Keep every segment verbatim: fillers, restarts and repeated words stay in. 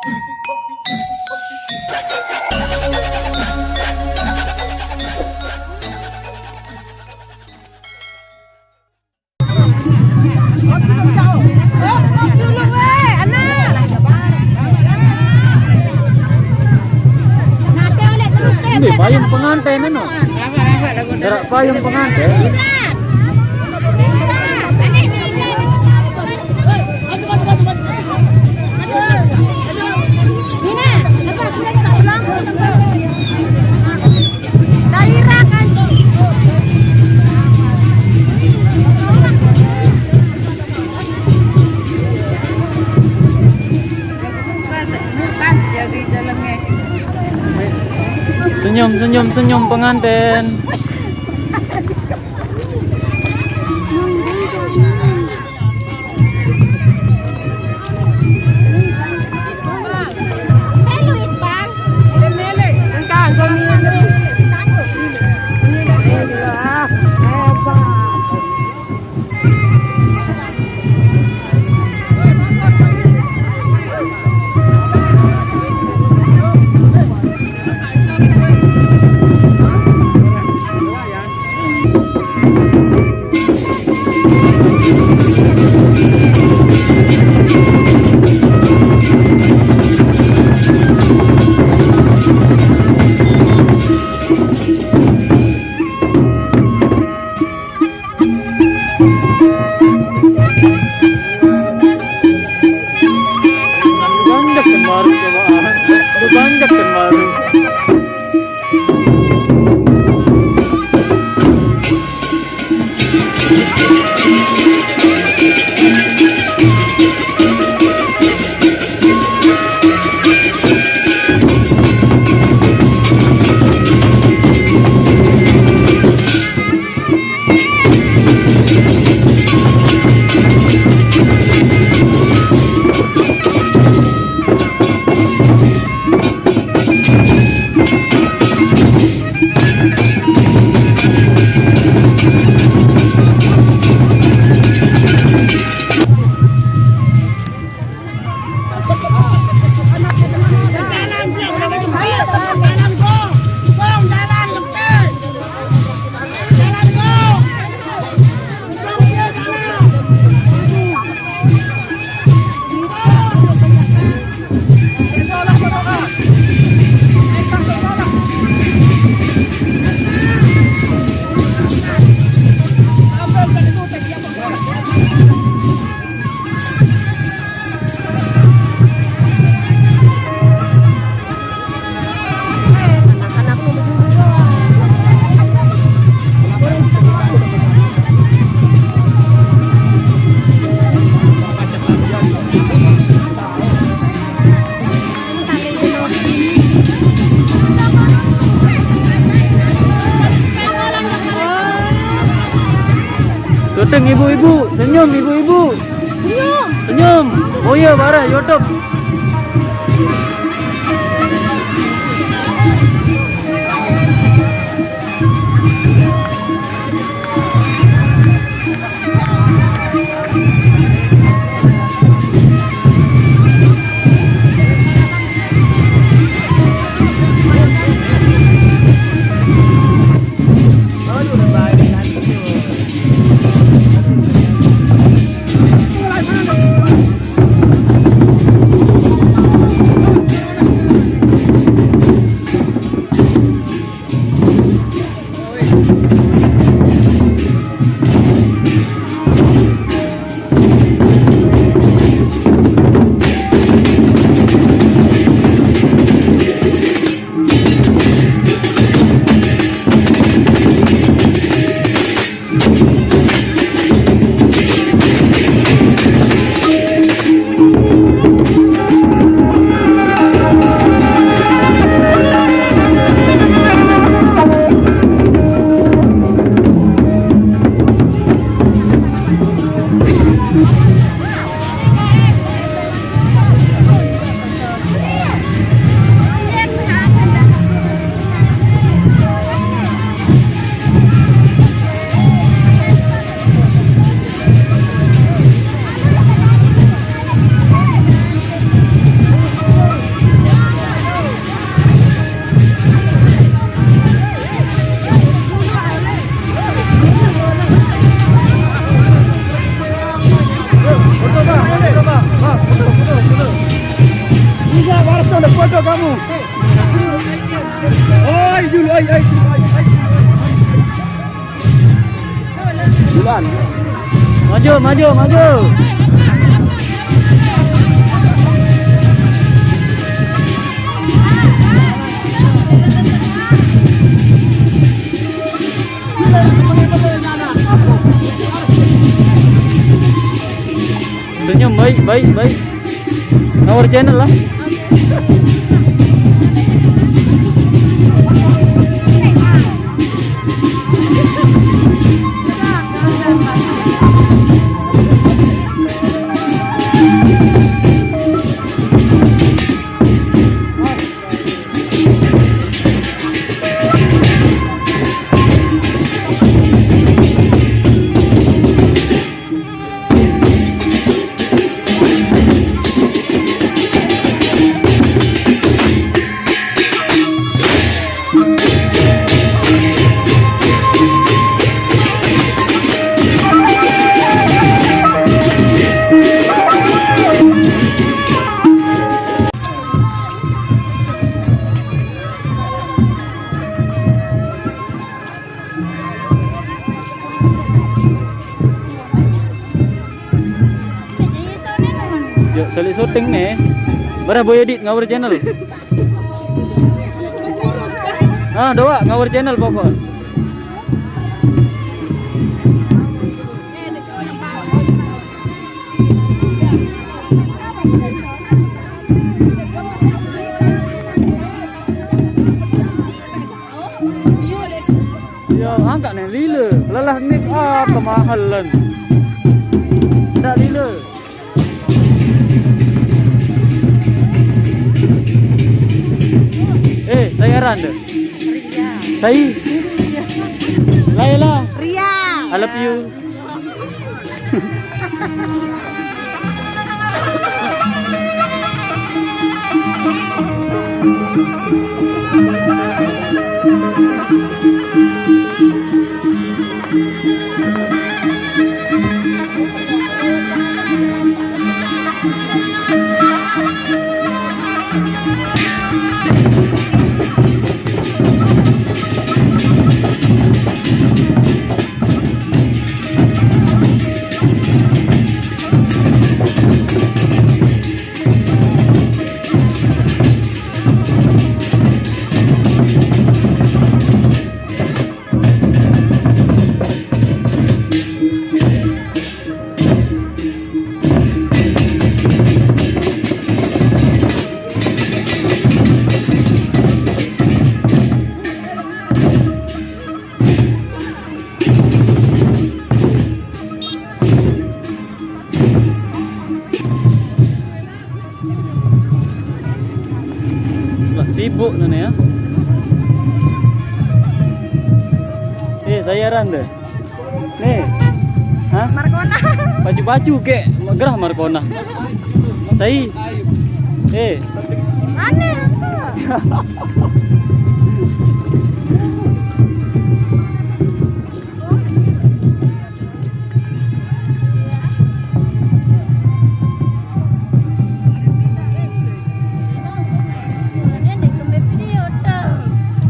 Ini payung pengantin, anu. Gerak payung pengantin. Senyum, senyum, senyum pengantin. Banyak kemarin cobaan. Udah banyak kemarin. Syuting ibu-ibu, senyum ibu-ibu. Senyum. Senyum. Oh iya, bareh YouTube. Kamu. Oi, dulu, oi, oi, dulu, oi, oi. Duluan. Maju, maju, maju. Senyum, baik, baik, baik. Ngawur channel lah. Yuk, salik syuting nih. Bareh Boy Edit ngawur channel. Ah, doa ngawur channel pokok. Ya, angkat nih lila. Lelah nik ah kemahalan. Ndak lila. Eh, saya Randa. Ria. Saya. Iya. Laila. Ria. I love you. Lah sibuk nane ya. Eh, saya Randa. Nih. Hah? Markona. Pacu-pacu kek gerah Markona. Sai. Eh. Aneh apa?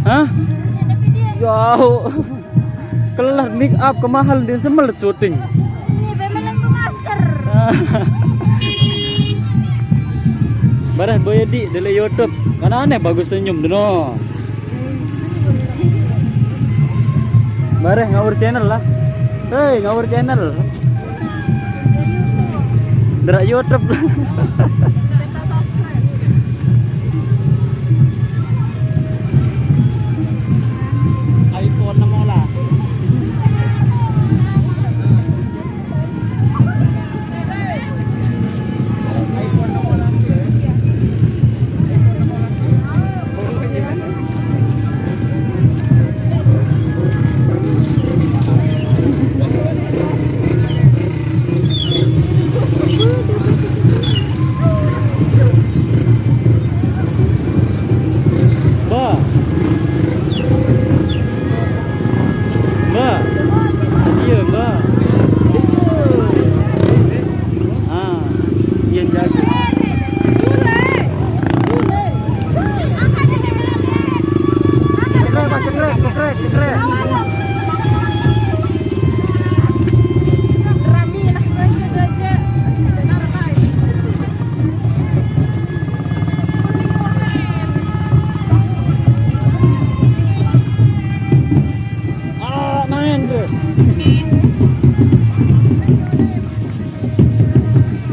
Hah? Jauh. Kelar make up kemahal din semel syuting. Ini pemelan ke masker. Bareh Boy Edi dari YouTube. Kan aneh bagus senyum deno. Bareh ngawur channel lah. Hei, ngawur channel. Derak YouTube. iPhone enam belas.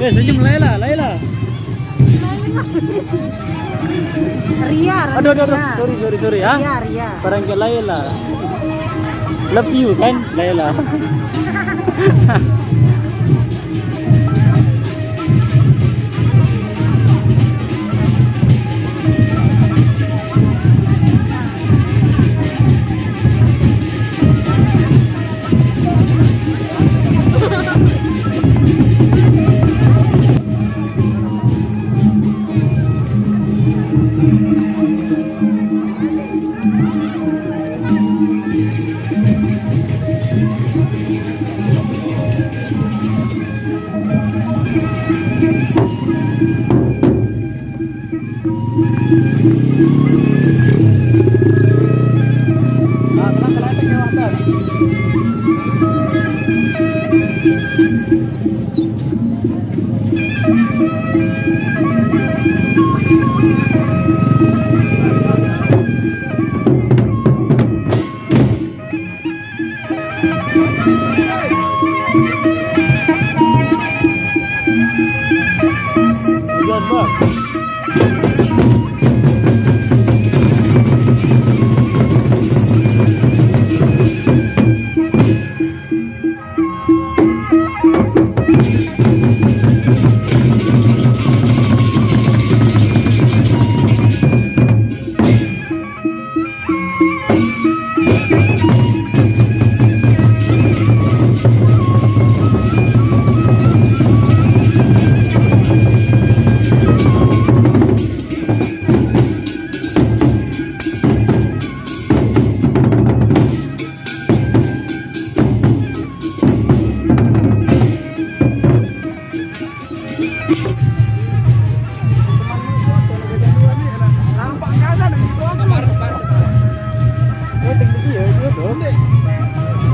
Senyum Laila, Laila. Ria, Ria. Aduh, aduh, aduh. Sorry, sorry, sorry, ya. Ria, Ria. Barang ke Laila. Love you, kan, Laila?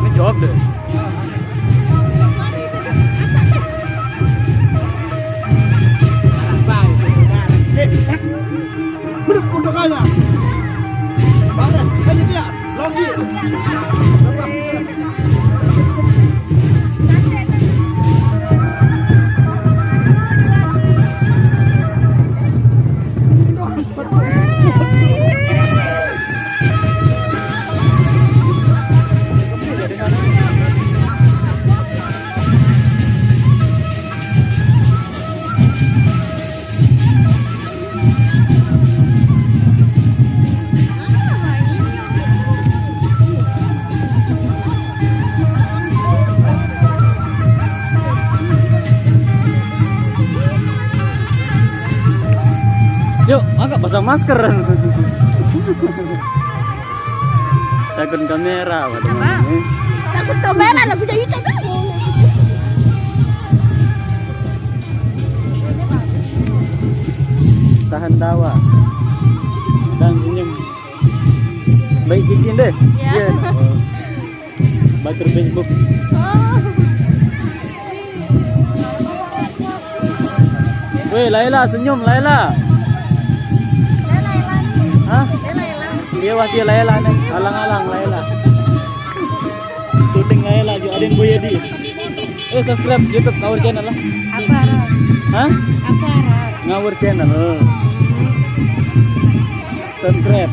Ini jawab deh. Menurut untuk aja. Bangun, ayo dia, lagi. Yuk, angkat pasang masker. Takut kamera, apa? Takut kamera, lagu jadi itu. Tahan tawa dan senyum. Baik Kiki deh. Ya. Iya. Batur Facebook. Oh. Weh, Laila, senyum, Laila. Hah? Iya, wah, dia Laila nih. Alang-alang, Laila. Syuting Laila, juga ada yang Boyadi. Eh, subscribe YouTube Ngawur Channel lah. Apa, Ran? Hah? Apa, Ran? Ngawur Channel. Subscribe.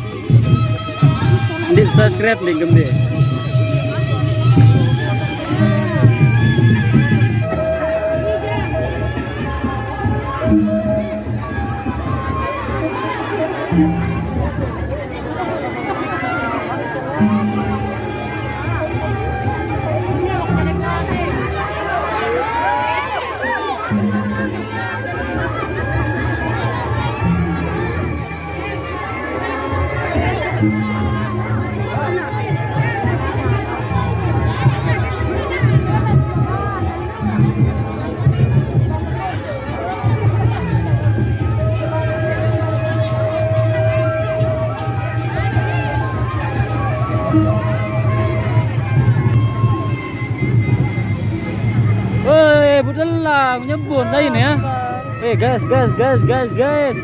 Di subscribe di gem deh. Woi, budal lah, nyebun saya ini ya. Eh, guys, guys, guys, guys, guys.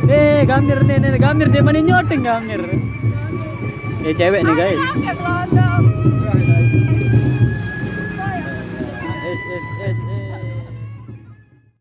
Eh, Gamir nih, nih, Gamir dia mana nyoteng Gamir. Eh, cewek nih, guys.